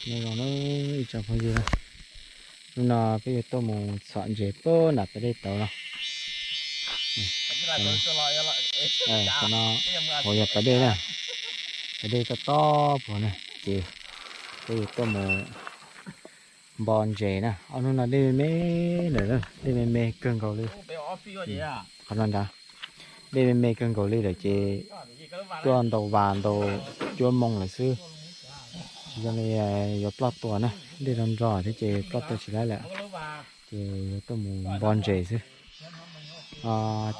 Nyob zoo na ib tsoom phooj ywg na, hnub no peb yuav tuaj mus txhom ntses puag nram pas dej tauv no. Qhov no uas yog pas dej na, pas dej tob tob puag na, ces peb yuav tuaj mus npo ntses na. Ob hnub no dej me me lawm, dej me me kawg nkaus li. Qhov no ntag, dej me me kawg nkaus li lawm ces tuaj ntau vas ntau cuaj moos lawm xwb. Tsis zoo li yuav ploj tua na, dej nrog nrog thiab ces ploj tua tsis laib lawm, ces yuav tuaj mus npo ntses xwb.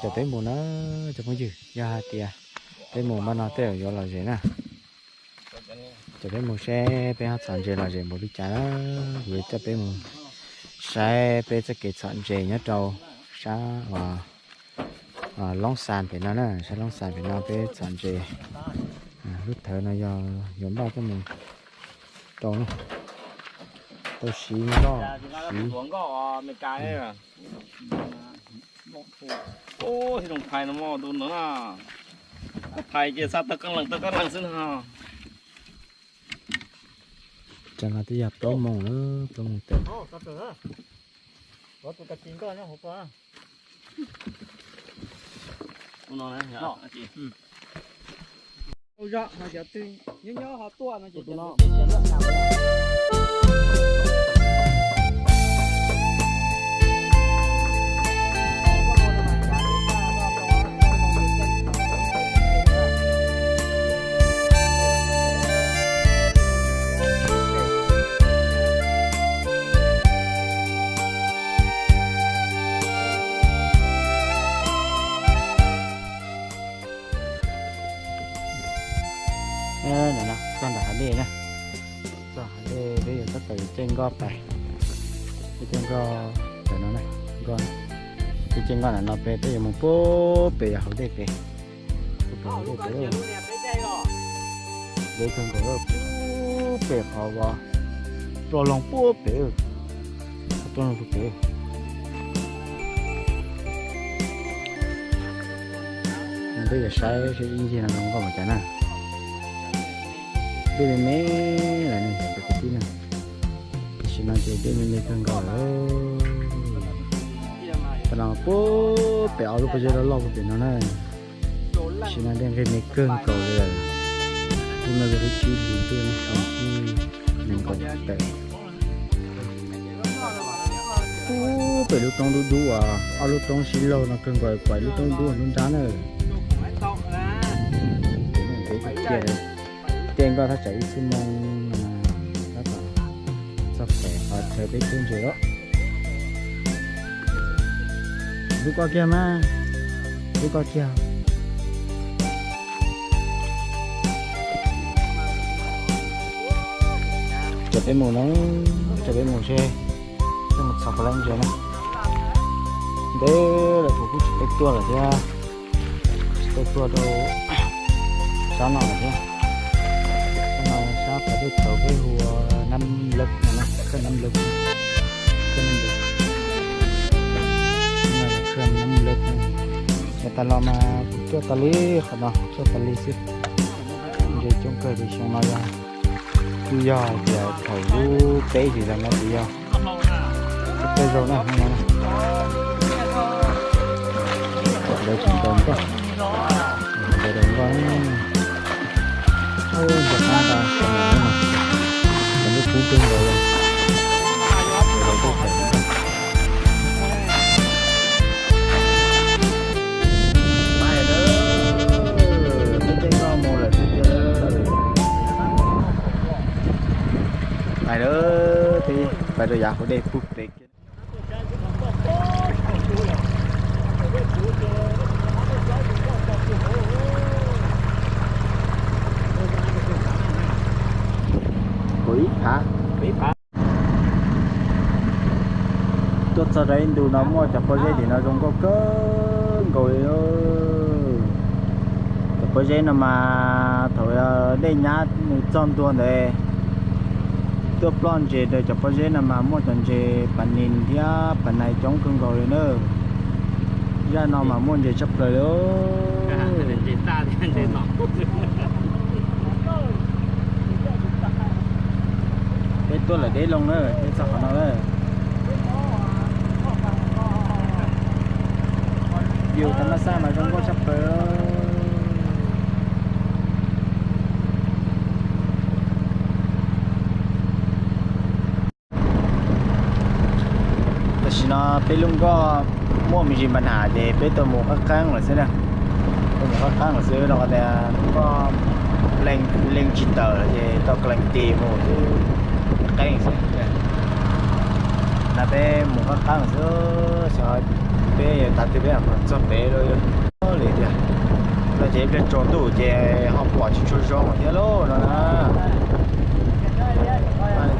Cov peb mus na, cov phooj ywg, yog hais tias peb mus npaj no tej zaum yuav lom zem na. Cov peb mus seb peb ho txhom ntses lom zem npaum li cas na. Kuv yuav coj peb mus saib peb txoj kev txhom ntses nyob rau sab Loob Xas pem no na, sab Loob Xas pem no peb txhom ntses. Lub thawv no yog yuav npaj coj mus rau, tau siv nkoj, siv. Tsam no twb yog plaub moos lawm, plaub moos tawm. Txog nram hav dej na, txog hav dej peb yuav tab tom caij nkoj pais, caij nkoj ntawm no, nkoj, caij nkoj ntawm no peb, peb yuav mus puag pem hauv dej pem, puag pem hauv dej pem, deb kawg nkaus, puag pem qhov uas roj loog puag pem, roj loog puag pem. Peb yuav saib seb ib ncig no zoo nkauj npaum cas na. Dej me me lawm ne cov kwv tij na. Tam sim no ces dej me me kawg nkaus lawm. Tam no puag pem ob lub pob zeb loj loj puag pem no na. Tam sim no dej nqig me kawg nkaus li lawm. Lub no yog lub tsib hlis ntuj, nees nkaum tawm. Puag pem lub roob dub dub uas ob lub roob sib laug no kawg nkaus, pem lub roob dub lub nrab na. Peb caij nkoj thaj tsam ib xuab moos no tab tom txog pem qhov chaw peb cuab ntses lawm. Lub koj kiag mas, lub koj kiag. Cov peb mus na, cov peb mus seb, peb mus txhom puas laib ntses na. Ntev lawm kuv kuj tsis tau tuaj lawm thiab, tsis tau tuaj rau sab no lawm thiab. Sab no sab pas dej tauv peb hu ua Nab Lawb no, kawj Nab Lawb, kawj Nab Lawb. Yav tas los mas kuv tuaj tas li qhov no, tuaj tas li xwb. Ntses coob kawg li xyoo no yog, kuj yog hais tias thaum lub peb hlis los no kuj yog tej zaug na no. Lawv tseem ntaus nkoj, lawv ntaus nkoj, ntaus nkoj, lub kub kawg nkaus li. Pais lawm, pais rau yav hauv dej pub pem kiag. Kaum ib phav. Tuaj txog rau ib ntu no muaj cov pob zeb tim no zoo nkauj kawg nkaus li. Cov pob zeb no mas thaum dej nyab nws txog ntua ntawd, tuaj ploj ntses rau cov pob zeb no mas muaj cov ntses pas nis thiab pas nais coob kawg nkaus li na. Zaj no mas muaj ntses tshaj plaws li. Ntses taj thiab ntses no. Tuaj lawm deb loo na, peb txog qhov no lawm. View thaj mab xaj mas zoo nkauj tshaj plaws. Tam sim no peb lub nkoj muaj me ntsis npa nam ces peb tau mus qab qeeb lawm xwb na. Tau mus qab qeeb lawm xwb los tias nkoj leej tsis tawm ces tau klees tis mus xwb, qeeb xwb. Na peb mus qab qeeb lawm xwb, xyov peb yuav tas twg peb mam txog pem li tiag. No ces ib pliag tsaus ntuj ces ho pom tsis tshua zoo thiab lauj no na.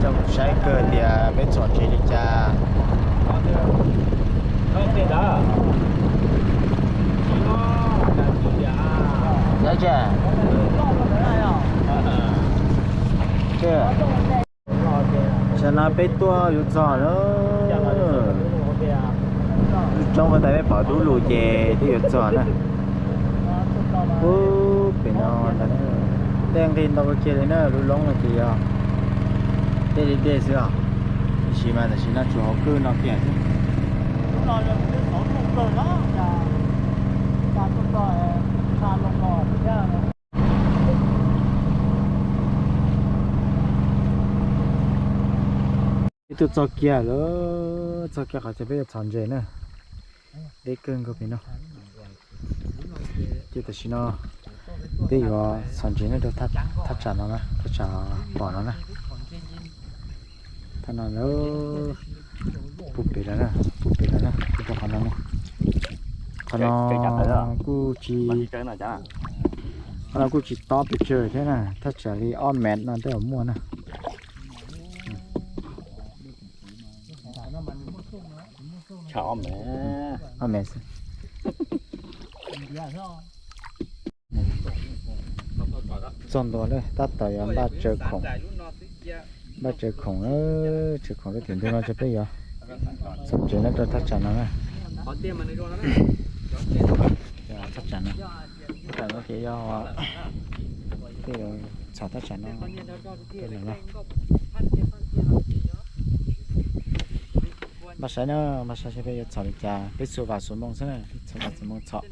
Coj mus saib kawg tias peb txhom ntses li cas. Tam no peb tuaj yuav txog lawm. Lub roob ko tas peb pom dub lug ces twb yuav txog na. Ub, pem no tej nqig ntau kawg kiag li na, lub loob no ces yog tej dej dej xwb os. Tiam sis mas tam sim no tsuas hauv kwj no kiag xwb. Peb tuaj txog kiag lawm, txog kiag qhov chaw peb yuav txhom ntses na. Deb kawg nkaus pem no. Ces tam sim no peb yuav txhom ntses nyob rau thaj tsam no na, thaj tsam pom no na. Thaj no lawm, puag pem lawm na, puag pem lawm na, rau qhov no na. Qhov no kuj tsis, qhov no kuj tsis tob pes tsawg thiab na, thaj tsam li ob mev no tej zaum muaj na. Ob mev xwb. Txog ntua lawm, tab tom yuav npaj tsaws khoom, npaj tsaws khoom, tsaws khoom rau tim ntug no ces peb yuav txhom ntses nyob rau thaj tsam no na. Thaj tsam no, thaj tsam no ces yog peb yuav txhom thaj tsam no rau lawm na. Npaj saib na, npaj saib seb peb yuav txhom li cas, peb xuas vam xuas moo xwb na, xuas vam xuas moo txhom.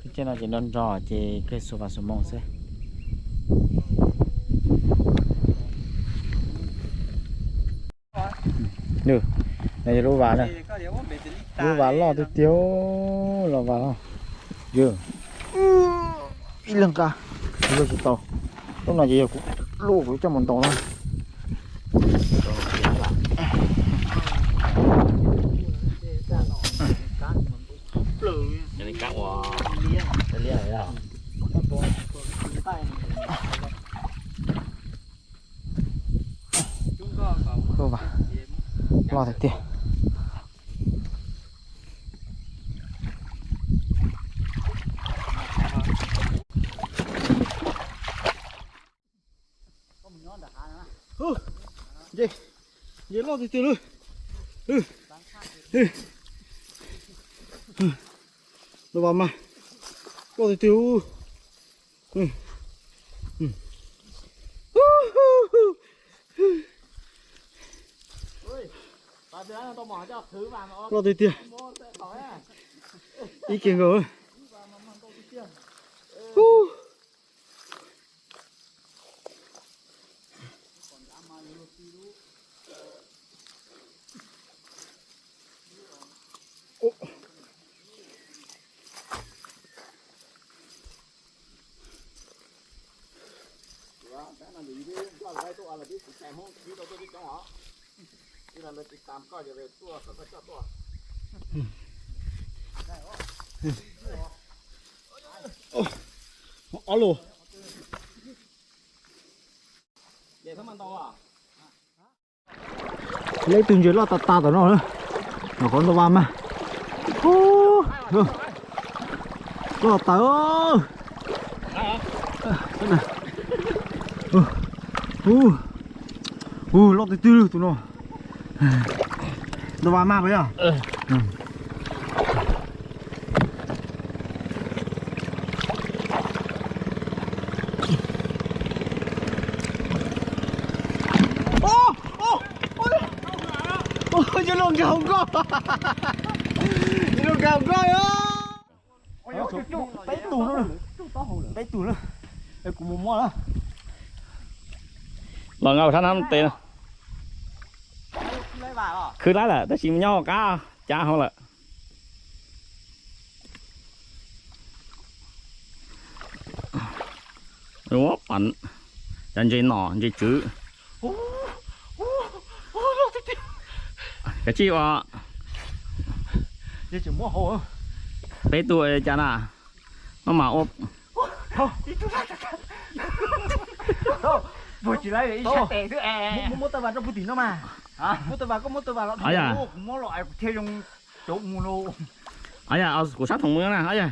Lub caij no ces nrog nrog ces kawg xuas vam xuas moo xwb. Nws, no yog lub vas na, lub vas loj tiag tiag, loj vas loj. Yog ib leeg nqa, luaj tsis tau. Lub no ces yog kuv luaj kuv coj mus ntaus no. Loj tiag tiag. Nce loj tiag tiag li. Loj vas mas, loj tiag tiag. Loj tiag tiag. Ib kiag nkaus. Ob lus. Lawv ib tug ntses loj tas tas tom no na, nyuam qhuav ntau vas mas. Loj tas. Hu, loj tiag tiag tus no. Ntau vas mas puas yog? Ua, cov luaj nkag hauv nkoj. Cov luaj nkag hauv nkoj os. Peb tug na, peb tug na. Kuv mus muab na. Los nqa sab na tes. Khwv laib lawm tab sis nyob hauv qab cav hauv lawm. Ua, cov ntses nom ntses tswv. Kav tsij ua. Peb tug cas na. Maj mam ua. Muab taw vas rau puag tim no mas. Muab taw vas, koj muab taw vas los, kuv muab los kuv thiaj zoo cov mus no. Ob yam, kuv sab thoom mus na ob yam.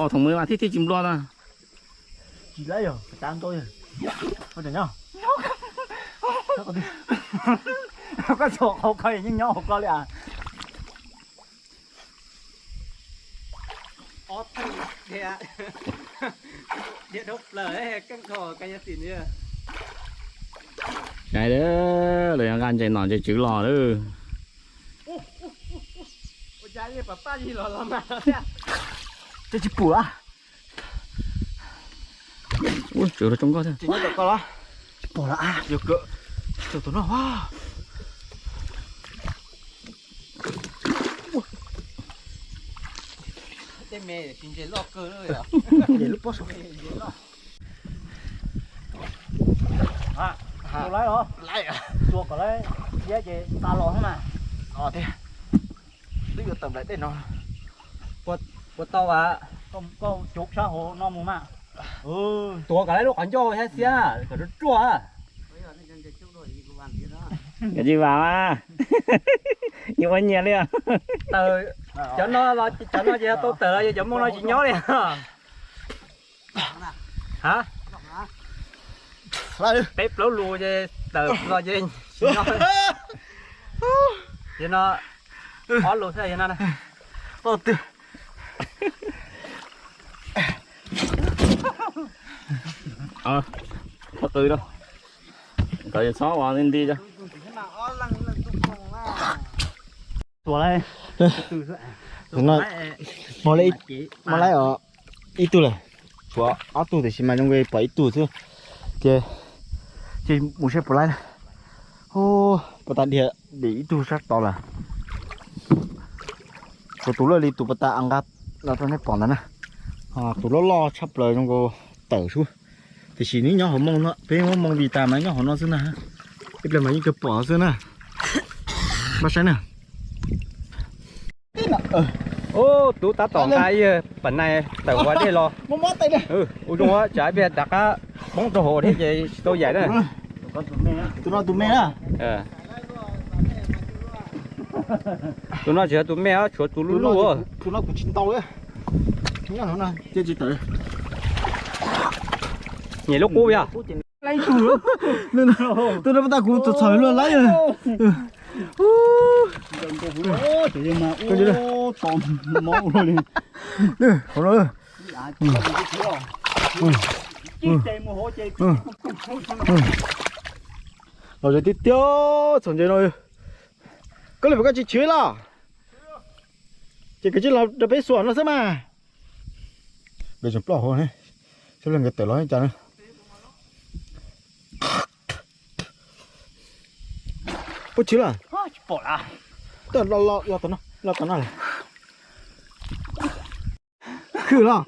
Thoom mus mas thiaj thiaj tsis nplua na. Tsis laib yog tas ntau. Koj txog qhov ko yeej nyob hauv ko li as. Cais lawm, lawv yuav nqa ntses nom ntses tswv los lawm. Twb tsis pum a. Ua, tswv los tsoo nkoj thiab. Tsis pom los a. Yog kawm, tus no. Tej me tsis ntses loj kawg li. Lub pob saum. Tua laib os. Tua kom laib thiab ces nqa los xwb mas. Twb yuav tawm nplaim dej no. Puas tau as? Koj cuv sab hauv no mus mas. Tuav kom laib lub qhov ncauj thiab xiab kom ruaj ruaj. Kav tsij vas mas. Yeej ua nyias li os. Cov no, cov no ces yog tau tawm los yog cov mooj no tsis nyob li. Ha? Peb plaub lus ces tawm los ces tsis nyob. Ces no ob lus thiab no. Qhov qw rau, kom txhob ua nti nti. Tua laib. Muaj laib os, ib tug lawm. Tshuav ob tug tiam sis mas zoo li pom ib tug xwb. Ces, ces mus seb puas laib na. Puas tas dhia, dim ib tug sab tod lawm. Tshuav tus loj li tus puas tas nqa los rau nej pom ntawd na. Tus loj loj tshaj plaws zoo nkaus tawm sub. Tiam sis nws nyob hauv mooj no, peb muab mooj vim tas mas nyob hauv no xwb na. Ib pliag mas yeej kawg pom xwb na. Npaj saib na. Ub, tub tab tom nqa ib pam nais tawm hauv dej los. Ua zoo tsam ib pliag rov qab poob rau hauv thiab ces tsis tau yaim na. Tus no tus me na. Tus no tsis yog tus me, tshuav tus luj luj. Tus no kuv tsis ntaus li. Nyiam lub qub yog. Tus no puas tas kuv txhom luag laib. Los ze tiag tiag txhom ntses no. Koj li puas koj tsis chwv los? Ces koj tsis los rau peb xuas no xwb mas. Nkawd tseem ploj hauv ne, seb nkawd tawm los cas na. Puas chwv lawm? Los tom no lawm. Khwb los.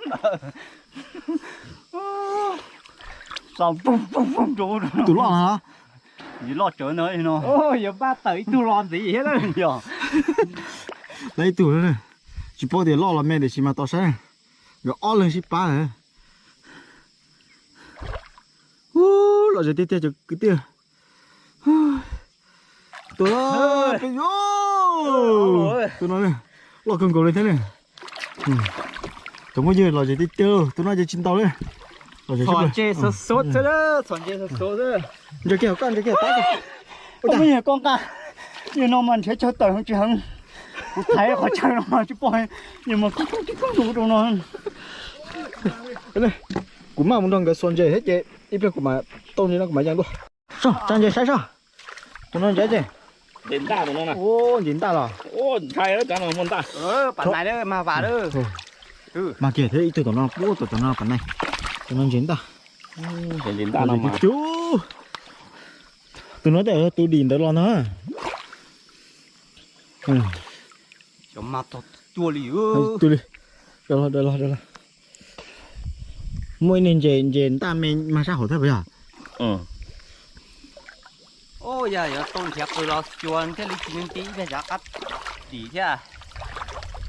Tus loj no. Loj tsawv no, yuav pab tawm ib tug los ntxiv thiab yog. Lawv ib tug, tsis paub tias loj los me tiam sis mas tos saib. Nkawd ob leeg sib pab. Ub, los ze tiag tiag cov kwv tij. Tus no, tus no loj kawg nkaus li thiab ne. Cov phooj ywg, los ze tiag tiag, tus no ces tsis ntaus li. Txhom ntses xov xov xwb, txhom ntses xov xov xwb. Ntsia kiag hauv koj, ntsia kiag hauv koj. Phooj ywg, koj nqa, yog no mas nrhiav chaw tawm heev tsis heev. Kuv thaiv qhov chaw no mas tsis pom, nyias mas kub kub kub kub rau no. Kuv maj mus nrog nkawd xuas ntses thiab ces ib pliag kuv mam tau ntses no kuv mam ya dua. Soj, tsa ntses saib soj. Tus no ntses ces. Ntses ntaj tus no na. Ntses ntaj los. Ntshai cov no muaj ntaj. Mas kiag thiab ib tug tom no kuj tom no pam nai. Tus no ntses ntaj. Ntses ntaj no mas. Tus no tej tus dim ntawd los ntag. Cua li. Muaj ib niag ntses, ntses ntaj me mag sab hauv thiab puas yog? Yog yuav tau nrhiav qws los cua thiaj li tsis nti ib pliag xyov qab dim thiab.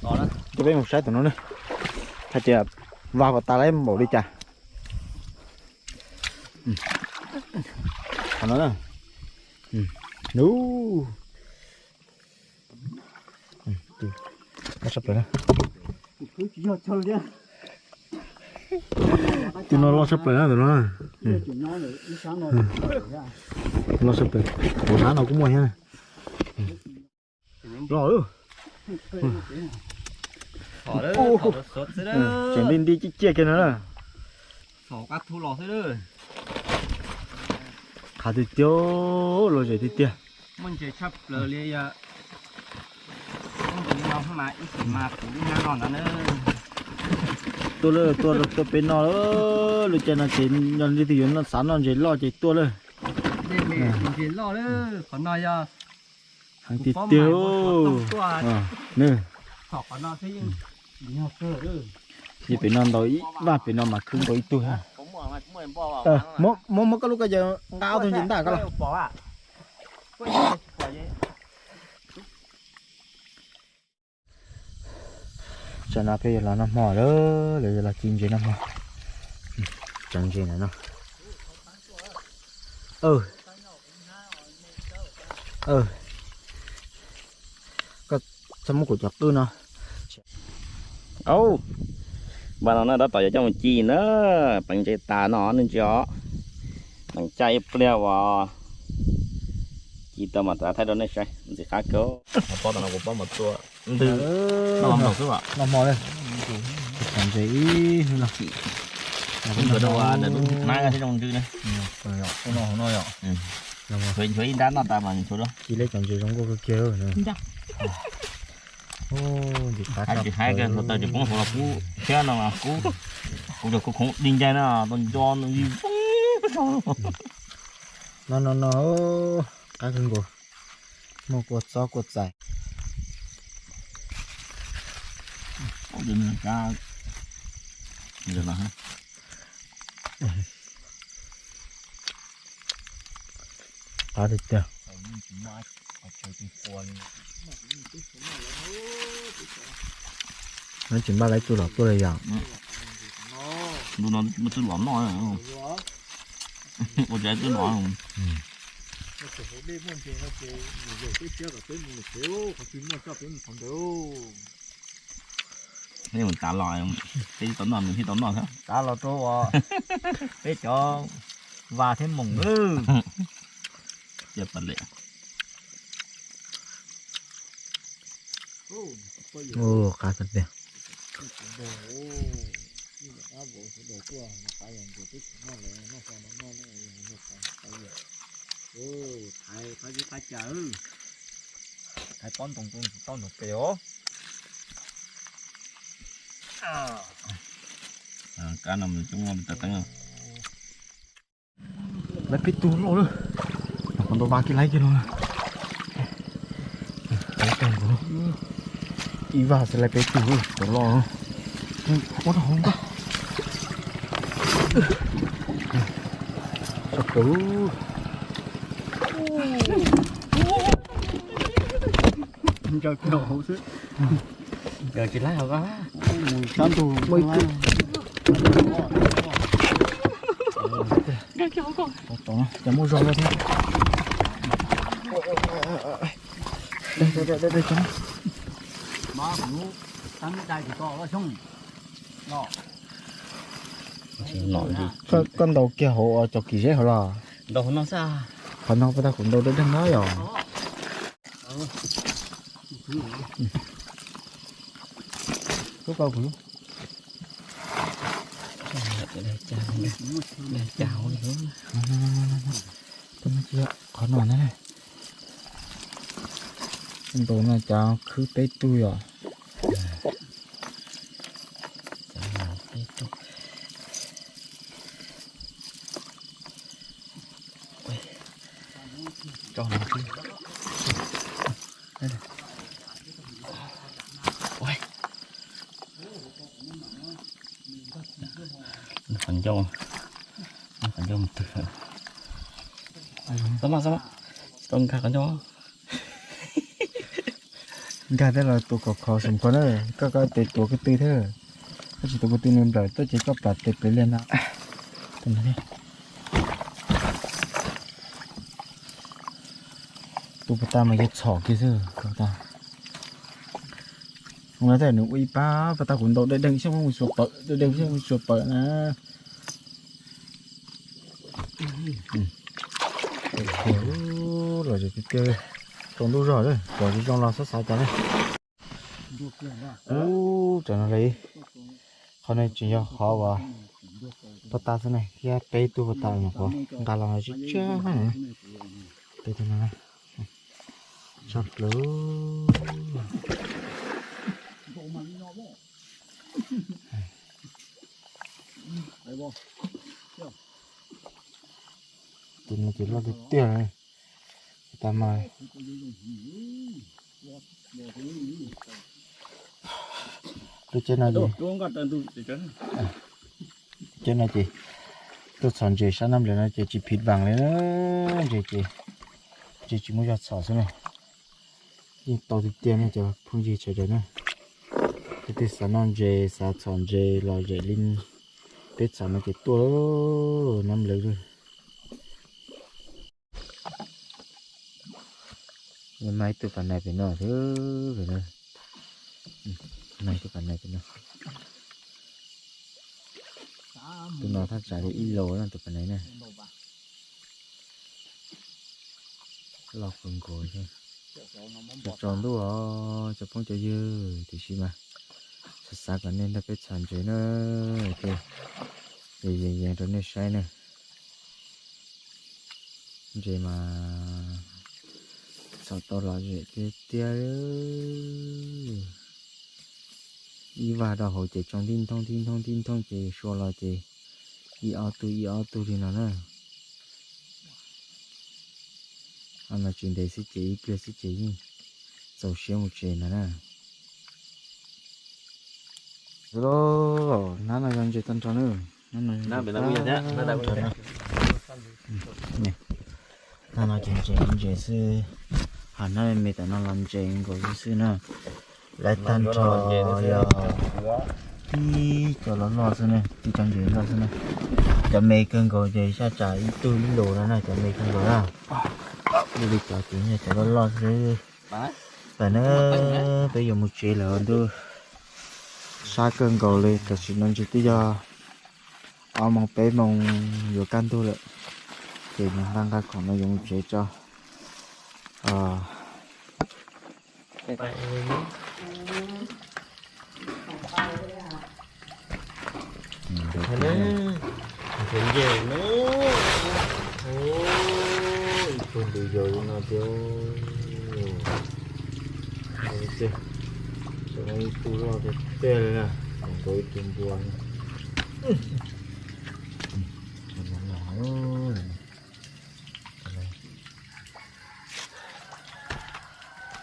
Coj peb mus saib tom no na, hais tias vas puas tas lawm npaum li cas. Qhov no na. Nub. Loj tshaj plaws na. Tus no loj tshaj plaws na tus no. Loj tshaj plaws. Hauv sab no kuj muaj thiab. Loj lawm. Tseem nti nti ciaj ciaj kiag no na. Qhav tiag tiag, lom zem tiag tiag. Muaj ntses tshaj plaws li yog ntses no mas ib sim mas kuv lub hnab no ntag na. Tuaj lawm, tuaj tuaj peb noj lawm, lub caij no ces yog leej twg yuav xav noj ntses loj ces tuaj lawm. Ntses loj lawm, qhov no yog heev tiag tiag. Qhov no thiab yeej, yeej pem no ntau ib vaj, pem no mas khwb nkaus ib tug. Muab, muab koj lub koj ces nqa ob tug ntses ntaj koj los. Tsam no peb yuav los noj hmo lawm, lawv yuav los ci ntses noj hmo. Tseev ntses na no. Koj txhob muab kuv cov qwj no. Au, npaj no na tab tom yuav coj mus ci na. Pleev ntses tas no nej ntsia os. Pleev caj ib pliag uas ci tau mas rov thaij rau nej saib ntxim qab kawg. Pob tom no kuv pob mus tua ntws noj hmo xwb as. Noj hmo li. Tseev ntses ib hnub no. Ntsuav rau ntawm lub hnab thiab zoo ntsws na. Hauv no, hauv no yom. Ntsuav ib nrab noj tas mas ntsuav rau. Ci leb cov ntses zoo nkauj kawg kiag. Ntses qab tsis haib kawg, hluav taws tsis poob hauv los kub thiab no mas kub, kuv cov kub khoov di ncai na, tau nco nws li voob. No no no, qab kawg nkaus, muaj kua txob kua txaij. Qab tiag tiag. No tsis npaj lawv tug los tuaj li yom. Ntu no muaj twb los noj. Ua tsav twb los. Nej mus tav los, peb tsis tau noj nws thiaj tau noj thiab. Tav los rau uas peb cov vas thiab moos lawm. Cia pas lem. Qab tiag tiag. Thaiv pob ntoo rau tau ntug pes os. Kab no coob li tas teeb. Lawv peb tug loj lawm. Qhov ntau vas kiag laib kiag no. Ib vas xwb lawv peb tug cov loj. Ua rau hauv npaj. Sab plaws. Ncaws kiag hauv xwb. Nkawd tsis laib hauv ko. Mus sab ntug. Muaj ib tug. Ces muaj zog thiab. Koj ntaus kiag hauv cov kim zeb hauv los? Ntaus hauv no xwb. Qhov no puas tau kuv ntaus dawb dawb na yom. Lub koj kuv lub. Qhov no na. Ntaus no cas khwb peb tug yom. Qhov ncauj, qhov ncauj mus twg lawm. Txhob maj, txhob maj, tsis tau nkag qhov ncauj. Nkag thiab los tuav khov khov xum khov na, koj koj tes tuav ko tw thiab. Koj tsis tuav ko tw nws nplawm tuaj ces koj plam tes pem liag na. Tus puas tas mas yog txhom kiag xwb. Ua tas nws ua ib pab puas tas kuv ntaus dej deeg xyoob mus xuas pawm, dej deeg xyoob mus xuas pawm na. Los tiag tiag, tsaus ntuj zog lawm, cov zoo los xav xav cas na. Ub, tam no li, qhov no tseem yog qhov uas puas tas xwb ne, thiab peb tug puas tas nyuam qhuav nqa los no tsib tsiab na. Peb tug no tshaj plaws. Tus no ces loj tiag tiag. Tas mas lub tsheb no ces, tsheb no ces tuaj txhom ntses sab nab nplawm no ces tsis phiv vam li na. Ntses ces, ntses tsis muaj zog txhom xwb na. Yeej tau tiag tiag ne cov phooj ywg sawv daws na. Leej twg xav noj ntses xav txhom ntses los zem li peb txhom no ces tuaj nab nplawm lawm. Mas ib tug pas nais pem no xwb, mas ib tug pas nais pem no. Tus no thaj tsam li ib los no tus pas nais na. Los kawg nkaus thiab. Tsaus tsaus ntuj os cov phooj cov ywg, tiam sis mas xav xav kom nej nrog peb txhom ntses na, ces yees yees rau nej saib na. Ntses mas txhom tau lom zem tiag tiag. Ib vag rau hauv ces tsoo tib nthoob tib nthoob tib nthoob ces sua los ces ib ob tug ib ob tug li no na. Ho no tsis ntev xwb ces ib pliag xwb ces yeej txaus siab mus tsev no na. Nab no yog ntses tag nrho na. Nab no ces ntses ntses xwb, hos nab me me tam no los ntses nkaus xwb xwb na. Lawv tag nrho yog ib co loj loj xwb na, ib co ntses loj xwb na. Cov me kawg nkaus ces xya tsam ib tug ib lus no na, cov me kawg nkaus na. Li li cov ces yog cov loj loj xwb. Tam no peb yuav mus tsev lawm, ntuj sab kawg nkaus li, tam sim no ntshe twb yog ob moos peb moos yuav kaj ntug lawm, ces nqa nqa khoom no yuav mus tsev tso. Nce no, ib tug ntws yos li no tiag, tiag, ib tug loj tiag tiag li na, nkaus ib tug npua.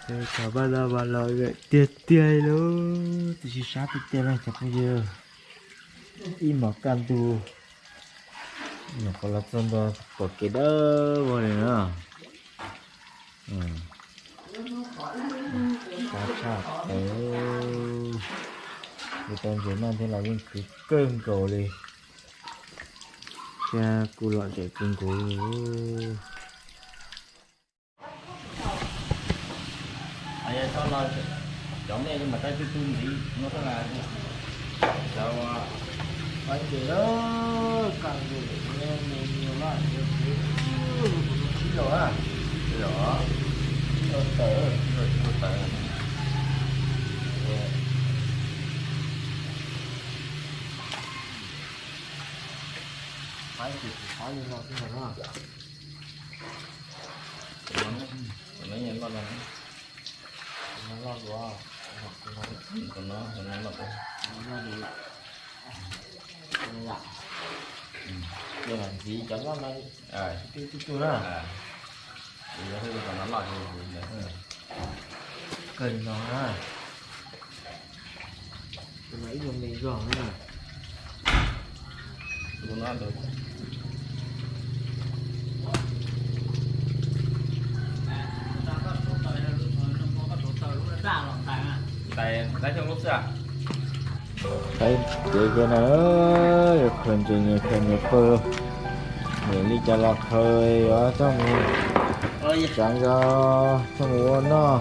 Cov paj dab vas los tiag tiag li, tab sis sab tiag tiag li cov phooj ywg. Ib hmos kaj ntug, nyuam qhuav los txog ntua pom kev dawb vog li na. Sab tshaj plaws, yuav tau ntses noj thiab los yeej khwv kawg nkaus li, thiab kuj lom zem kawg nkaus li. Cov nej mas tab sis tu ntxiv no xwb las, cov ntses kaj ntug, sib los, sib los tawm, sib los tawm. Qab ces kuv qab li no xwb ntag na. Tus no loj dua, tus no, tus no loj dua. Ces ntxiv cov loj no twb tug na. Ces yog tus no loj, kawg li no na. Tus no ib nyuag me zog na. Tais, tais kev kiag na, yuav khaws ntses nyias khaws nyias pawg, nyias li cas los khaws, yuav coj mus tsav zog, coj mus ua noj.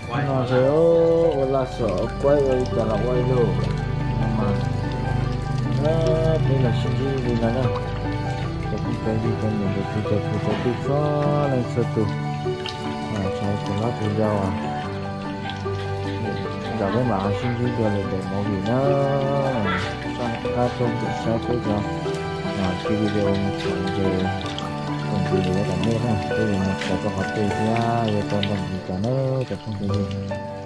Ua noj ntshe ua laj xom ua kuaib ua li cas los ua ib lug no mas. Peb los sib ntsib li no na, cov phooj cov ywg cov niam cov txiv cov kwv cov tij txhua leej txhua tus, txhua tus hlob tus yau. Ntawm peb mam ho sib ntsib dua lwm daim movie na. Soj qab tuaj mus saib peb cov, cov video mus txhom ntses koom ntsis lus rau tom ntej na, peb yuav mus txog rau qhov twg thiab yuav tau nrog ntsis cas na cov phooj cov ywg.